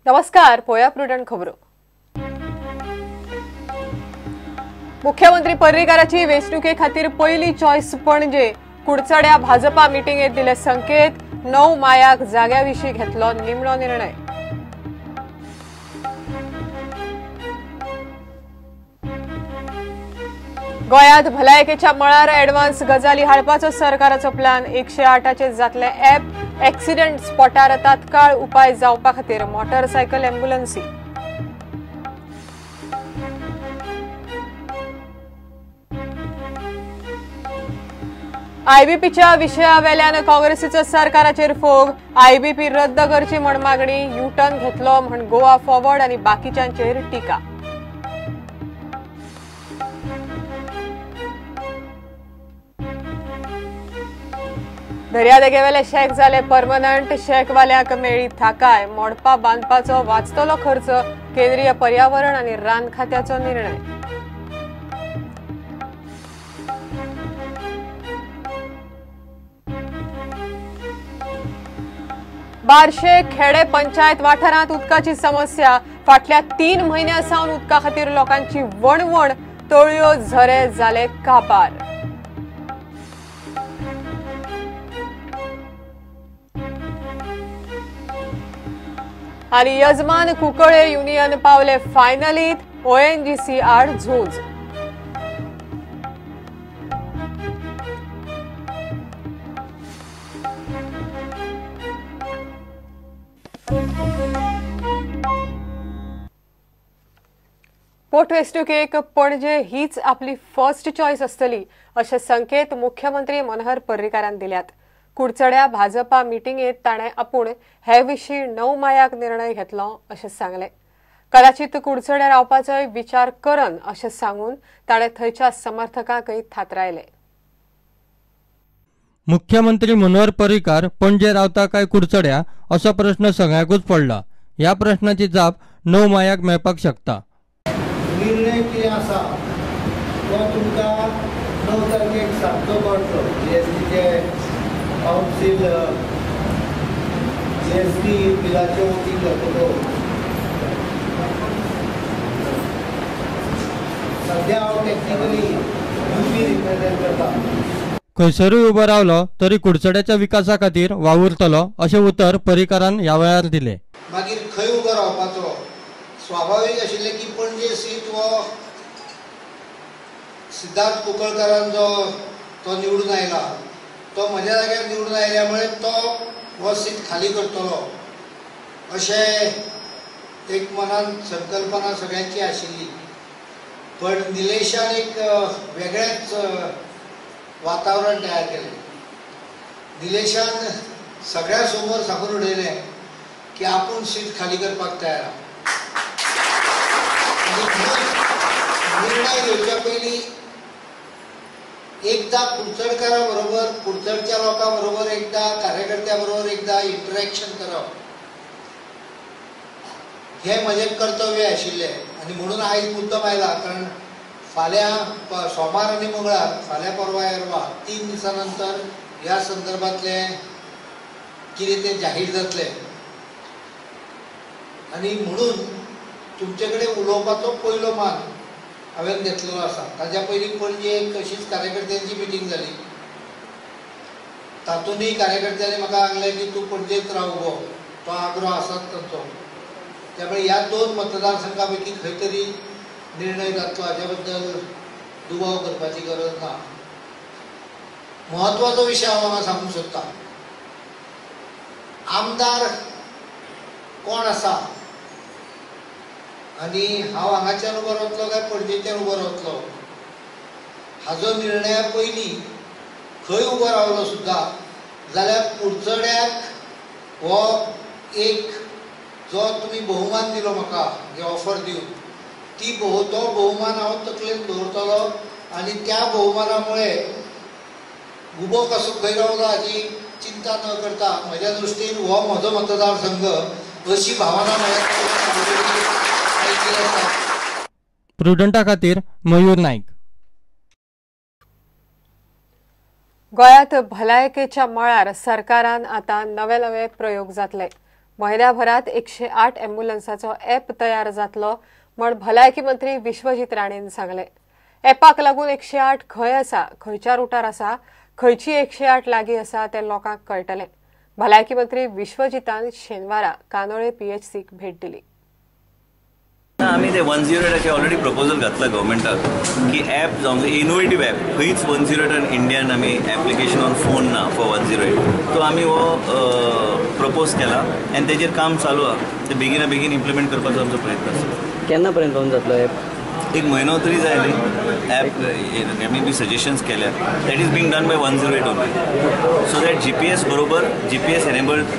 नमस्कार, पोया प्रुडंट खबरो. मुख्यमंत्री पर्रीकाराची वेंचणुके खातीर पयली चॉयस पणजे. कुडचड्या भाजपा मिटिंगेत दिले संकेत. 9 मायाक जाग्या विशीं घेतलो निमणो निर्णय. गोंयांत भलायकेच्या मळार ऍडव्हान्स गजाली हाडपाचो सरकाराचो प्लान. 108 जातले ऍप. एक्सिडेंट स्पॉटार तात्काळ उपाय जावपा खातीर मोटरसायकल ॲम्ब्युलन्सी. आयबीपीच्या विशयावेल्यान काँग्रेसीचो सरकाराचेर फोग. आयबीपी रद्द करची म्हण मागणी. युटर्न घेतलो म्हण गोवा फॉरवर्ड आनी बाकीच्यांचेर टिका. दर्यादेगेवेले शेक जाले परमनंट. शेकवाल्यांक मेळ्ळी थाकाय. मोडपा बांदपाचो वाचतलो खर्च. केंद्रीय पर्यावरण आनी रान खात्याचो निर्णय. बार्शे खेडे पंचायत वाठारांत उदकाची समस्या. फाटल्या 3 म्हयन्यां सावन उदका खातीर लोकांची वणवण. तळयो झरे जाले कापार. आनी यजमान कुंकळे युनियन पावले फायनलीत. ओएनजीसी आड झूज. पोटवेंचणुकेक पणजे हीच आपली फर्स्ट चॉयस आसतली अशे संकेत मुख्यमंत्री मनोहर पर्रीकारान दिल्यात. कुडचड्या भाजपा मिटिंगेत ताणें आपूण हे विशीं 9 मायाक निर्णय घेतलो अशें सांगलें. कदाचित कुडचड्या रावपाचोय विचार करन अशें सांगून ताणें थंयच्या समर्थकांकय थातरायले. मुख्यमंत्री मनोहर पर्रीकार पणजे रावता काय कुडचड्या असो प्रश्न सगळ्यांकूच पडला. ह्या प्रश्नाची जाप 9 मायाक मेळपाक शकता. निर्णय कितें आसा तो तुमकां 9 तारखेक सारको कळटलो. जीएसटीचे कावन्सील जीएसटी बिलाचें वोटींग जातलो. सद्या हांव टॅक्निकली युपी रिप्रेझेंट करता. खंयसरूय उबो रावलो तरी कुडचड्याच्या विकासा खातीर वावुरतलो अशें उतर पर्रीकारान ह्या वेळार दिलें. मागीर खंय उबो रावपाचो स्वाभावीक आशिल्लें की पणजे सीट हो सिद्धार्थ कुंकळकारान जो तो निवडून आयला तो म्हज्या जाग्यार निवडून आयल्या मुळे तो हो सीट खाली करतलो अशें एक मनान संकल्पना सगळ्यांची आशिल्ली. पण निलेशान एक वेगळेंच वातावरण तयार केलें. निलेशान सगळ्या समोर सांगून उडयलें की आपूण सीट खाली करपाक तयार आसा. निर्णय घेवच्या पयलीं एकदा कुडचडकारा बरोबर, कुडचडच्या लोकां बरोबर, एकदा कार्यकर्त्या बरोबर एकदा इंटरॅक्शन करप हें म्हजें कर्तव्य आशिल्लें. आनी म्हणून आयज मुद्दम आयला, कारण फाल्यां सोमार आनी मंगळार, फाल्यां परवा एरवा 3 दिसां नंतर ह्या संदर्भांतलें कितें तें जाहीर जातलें. आनी म्हणून तुमचे कडेन उलोवपाचो पयलो मान हांवें घेतलेलो आसा. ताज्या पयलीं पणजे एक अशीच कार्यकर्त्यांची मिटींग जाली. तातूंतय कार्यकर्त्यांनी म्हाका सांगलें की तूं पणजेच राव उबो, तो आग्रो आसाच तांचो. त्यामुळे ह्या 2 मतदारसंघा पैकी खंय तरी निर्णय जातलो हाज्या बद्दल दुबाव करपाची गरज ना. म्हत्वाचो विशय हांव हांगा सांगूंक सोदतां. आमदार कोण आसा आनी हांव हांगाच्यान उबो रावतलो काय पणजेच्यान उबो रावतलो हाजो निर्णया पयलीं खंय उबो रावलो सुद्दां जाल्यार कुडचड्याक हो एक जो तुमी बहुमान दिलो म्हाका, जे ऑफर दिवन, ती तो बहुमान हांव तकलेन दवरतलो आनी त्या बहुमाना मुळे उबो कसो खंय रावलो हाजी चिंता न करता म्हज्या दृश्टीन हो म्हजो मतदारसंघ अशी भावना म्हज्या. प्रुडंटा खातीर मयूर नाईक. गोंयांत भलायकेच्या मळार सरकारान आतां नवे नवे प्रयोग जातले. म्हयन्याभरात 108 ॲम्ब्युलन्साचो ॲप तयार जातलो म्हण भलायकी मंत्री विश्वजीत राणेन सांगलें. ॲपाक लागून 108 खंय आसा, खंयच्या रुटार आसा, खंयची 108 लागीं आसा तें लोकांक कळटलें. भलायकी मंत्री विश्वजीतान शेनवारा कांदोळे पीएचसीक भेट दिली. आमी ते 108 ऑलरेडी प्रपोजल घातला गव्हर्मेंटाक की ॲप जावंक जाय, इनोवेटीव ॲप. खंयच 108 इंडियान आमी एप्लिकेशन ऑन फोन ना फॉर 108, तो आमी हो प्रपोज केला आनी तेजेर काम चालू आहा. ते बेगिना बेगीन इम्प्लिमेंट करपाचो आमचो प्रयत्न आसा. केन्ना पर्यंत जावन जातलो ॲप? एक म्हयनो तरी जाय न्ही ॲप. आमी बी सजेशन्स केल्या, that is being done by 108 only, so that GPS बरोबर GPS enabled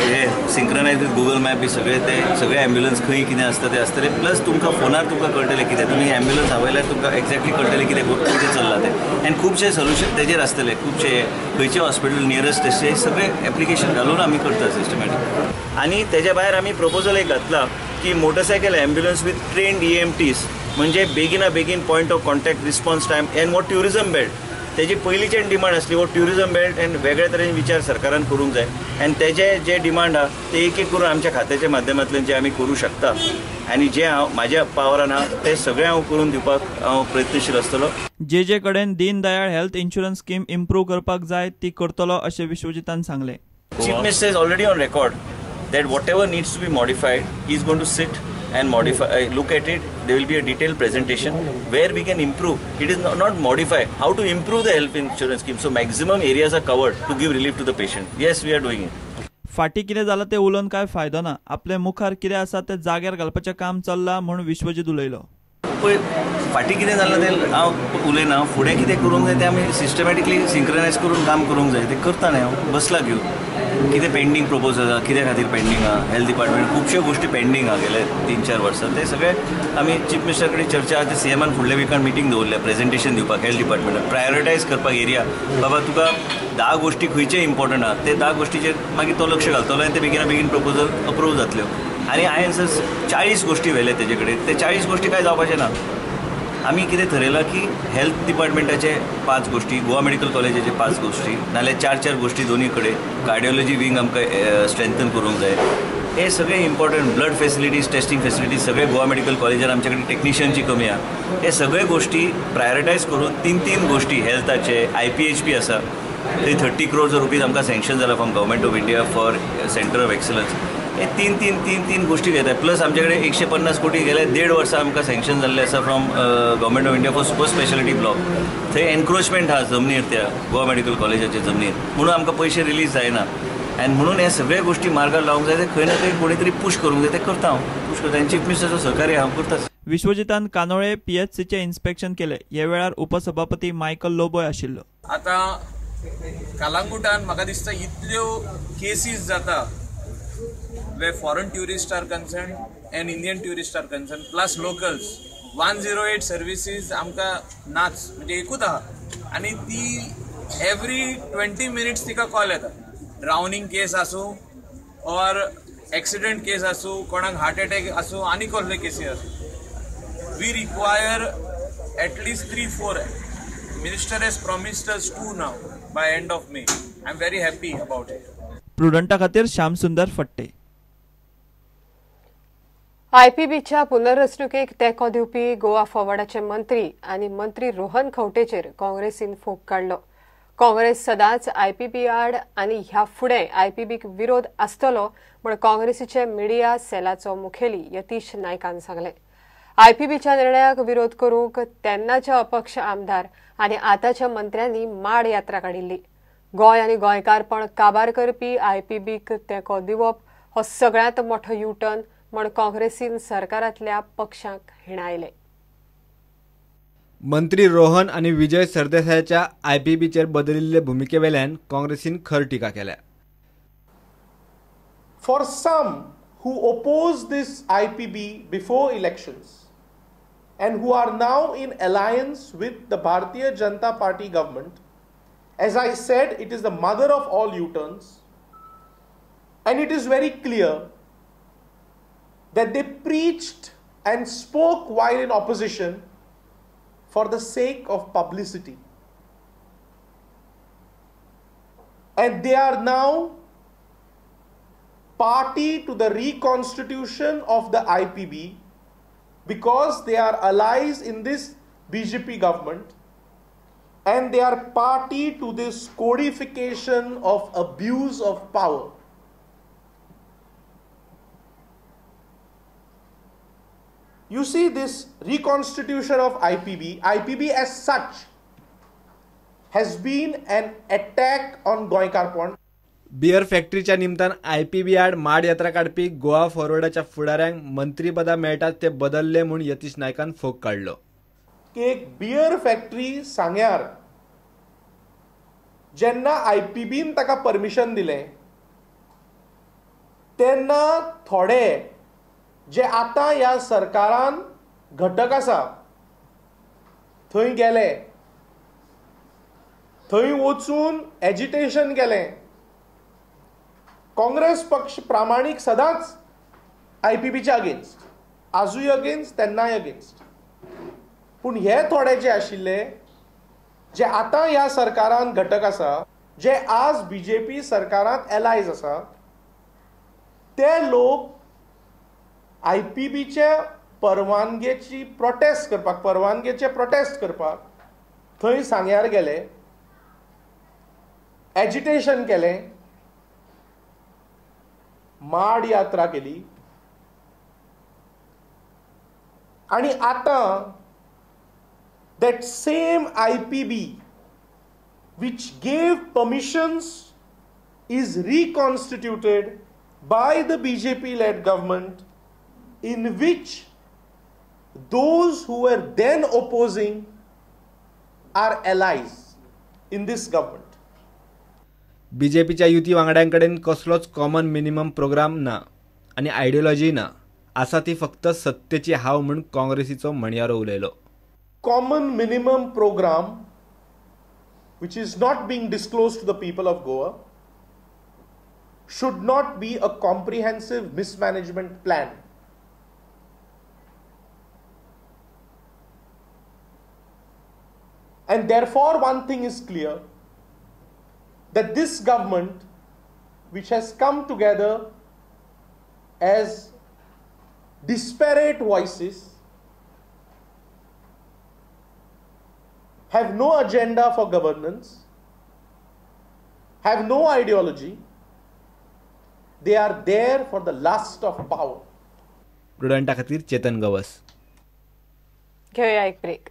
hey synchronise with Google map बी सगळे ते सगळे ॲम्ब्युलन्स खंय कितें आसता ते आसतले. प्लस तुमकां फोनार तुमकां कळटलें कितें, तुमी ॲम्ब्युलन्स आपयल्यार तुमकां एक्झॅक्टली कळटलें कितें कितें चल्लां तें. आनी खुबशे सोल्युशन तेजेर आसतले, खुबशे खंयचे हॉस्पिटल नियरस्ट अशे सगळे एप्लिकेशन घालून आमी करता सिस्टमॅटीक. आनी तेज्या भायर आमी प्रपोजल एक घातला की motorcycle ambulance with trained EMTs, म्हणजे बेगिना बेगीन point of contact, response time and हो ट्युरिजम बेल्ट. तेजी पयलींच्यान डिमांड आसली हो ट्युरिजम बेल्ट आनी वेगळे तरेन विचार सरकारान करूंक जाय. आनी तेजे जे डिमांड आहा ते एक एक करून आमच्या खात्याच्या माध्यमांतल्यान जे आमी करूं शकता आनी जे हांव म्हाज्या पावरान आहा ते सगळें हांव करून दिवपाक हांव प्रयत्नशील आसतलो. जे जे कडेन Deendayal health insurance scheme improve करपाक जाय ती करतलो अशें विश्वजीतान सांगलें. Chief minister is already on record that whatever needs to be modified, he is going to sit and modify, look at it. There will be a detailed presentation where we can improve. It is not modify, how to improve the health insurance scheme. So maximum areas are covered to give relief to the patient. Yes, we are doing it. फाटी कितें जालां तें उलोवन कांय फायदो ना, आपले मुखार कितें आसा तें जाग्यार घालपाचें काम चल्लां म्हूण विश्वजीत उलयलो. पळय फाटीं कितें जालां तें हांव उलयना, फुडें कितें करूंक जाय तें आमी सिस्टमॅटिकली सिंक्रनायज करून काम करूंक जाय, तें करता न्ही. हांव बसला घेवन कितें पेंडींग प्रपोजल आहा, कित्या खातीर पेंडींग आहा, हेल्थ डिपार्टमेंट खुबश्यो गोश्टी पेंडींग आहा गेले 3-4 वर्सां, ते सगळे आमी चीफ मिनिस्टर कडेन चर्चा आहा. ते सीएमान फुडल्या विकान मिटींग दवरल्या प्रेजेंटेशन दिवपाक हेल्थ डिपार्टमेंटाक, प्रायोरिटायज करपाक एरिया. बाबा तुका 10 गोश्टी खंयचे इम्पॉर्टंट आहा ते 10 गोश्टीचेर मागीर तो लक्ष घालतलो आनी ते बेगिना बेगीन प्रपोजल अप्रूव जातल्यो. आनी हांवें सर 40 गोश्टी व्हेले तेजे कडेन, ते 40 गोश्टी कांय जावपाचें ना. आमी कितें थरयलां की हेल्थ डिपार्टमेंटाचे 5 गोश्टी, गोवा मेडिकल कॉलेजाचे 5 गोश्टी, नाल्यार 4-4 गोश्टी दोनूय कडेन, कार्डियोलॉजी विंग आमकां स्ट्रेंथन करूंक जाय. हे सगळे important blood facilities, testing facilities सगळे गोवा मेडिकल कॉलेजान आमचे कडेन टेक्निशियनची कमी आहा. हे सगळे गोश्टी प्रायोरिटायज करून 3-3 गोश्टी हेल्थाचे, IPHP आसा थंय 30 crores rupees आमकां सँक्शन जाला from government of India for centre of excellence. हे 3-3-3-3 गोश्टी घेतात. प्लस आमचे कडेन 150 कोटी गेले 1.5 वर्सां आमकां सँक्शन जाल्लें आसा from government of India for super speciality block. थंय एनक्रोचमेंट आहा जमनीर, त्या गोवा मेडिकल कॉलेजाच्या जमनीर, म्हणून आमकां पयशे रिलीज जायना. आनी म्हणून हे सगळे गोश्टी मार्गार लावंक जाय, ते खंय ना खंय कोणी तरी पूश करूंक जाय, ते करता हांव, पूश करता आनी चीफ मिनिस्टराचो सहकार्य हांव करता. विश्वजीतान कानोळे पीएचसीचें इन्स्पेक्शन केलें. ह्या वेळार उपसभापती मायकल लोबोय आशिल्लो. आतां कालांगुटान म्हाका दिसता इतल्यो केसीस जाता where foreign tourists are concerned and Indian tourists are concerned, plus locals. 108 services आमकां नाच, म्हणजे एकूच आहा आनी ती एवरी 20 मिनिट्स तिका कॉल येता. ड्रावनिंग केस आसूं ऑर एक्सिडंट केस आसूं, कोणाक हार्ट अटॅक आसूं, आनी कसले केसी आसूं, we require at least 3-4. Minister has promised us 2 now by end of May. I am very happy about it. प्रुडंटा खातीर श्याम सुंदर फट्टे. आयपीबीच्या पुनर्रचणुकेक तेंको दिवपी गोवा फॉरवर्डाचे मंत्री आनी मंत्री रोहन खंवटेचेर काँग्रेसीन फोग काडलो. काँग्रेस सदांच आयपीबी आड आनी ह्या फुडें आयपीबीक विरोध आसतलो म्हूण काँग्रेसीचे मिडिया सेलाचो मुखेली यतीश नायकान सांगलें. आयपीबीच्या निर्णयाक विरोध करूंक तेन्नाचे अपक्ष आमदार आनी आतांच्या मंत्र्यांनी माड यात्रा काडिल्ली. गोंय आनी गोंयकारपण काबार करपी आयपीबीक तेंको दिवप हो सगळ्यांत मोठो युटर्न म्हण काँग्रेसीन सरकारांतल्या पक्षांक हिणायले. मंत्री रोहन आनी विजय सरदेसायाच्या आयपीबीचेर बदलिल्ले भुमिकेवेल्यान काँग्रेसीन खर टिका केल्या. For some who oppose this IPB before elections and who are now in alliance with the Bharatiya Janata Party government, as I said, it is the mother of all U-turns, and it is very clear that they preached and spoke while in opposition for the sake of publicity. And they are now party to the reconstitution of the IPB because they are allies in this BJP government and they are party to this codification of abuse of power. You see, this reconstitution of IPB, IPB as such has been an attack on Goenkarpon. Beer फॅक्टरीच्या निमतान IPB आड माड यात्रा काडपी गोवा फॉरवर्डाच्या फुडाऱ्यांक मंत्रीपदां मेळटात ते बदलले म्हूण यतीश नायकान फोग काडलो. एक बियर फॅक्टरी सांग्यार जेन्ना आयपीबीन ताका परमिशन दिलें तेन्ना थोडे जे आतां ह्या सरकारान घटक आसा थंय गेले, थंय वचून एजिटेशन केलें. काँग्रेस पक्ष प्रामाणीक सदांच आयपीबीच्या अगेन्स्ट, आजूय अगेन्स्ट, तेन्नाय अगेन्स्ट. पूण हे थोडे जे आशिल्ले जे आतां ह्या सरकारान घटक आसा, जे आज बीजेपी सरकारांत एलायज आसा, ते लोक आयपीबीचे परवानगेची प्रोटेस्ट करपाक, परवानगेचे प्रोटेस्ट करपाक थंय सांग्यार गेले, एजिटेशन केलें, माड यात्रा केली. आनी आतां that same IPB which gave permissions is reconstituted by the BJP led government in which those who were then opposing are allies in this government. बीजेपीच्या युती वांगड्यांकडेन कसलोच कॉमन मिनिमम प्रोग्राम ना आनी आयडियोलॉजी ना, आसा ती फक्त सत्तेची हाव म्हूण काँग्रेसीचो म्हणयारो उलयलो. Common minimum program which is not being disclosed to the people of Goa should not be a comprehensive mismanagement plan. And therefore one thing is clear, that this government which has come together as disparate voices have no agenda for governance, have no ideology, they are there for the lust of power. प्रुडंटा खातीर चेतन गवस. घेऊया एक break.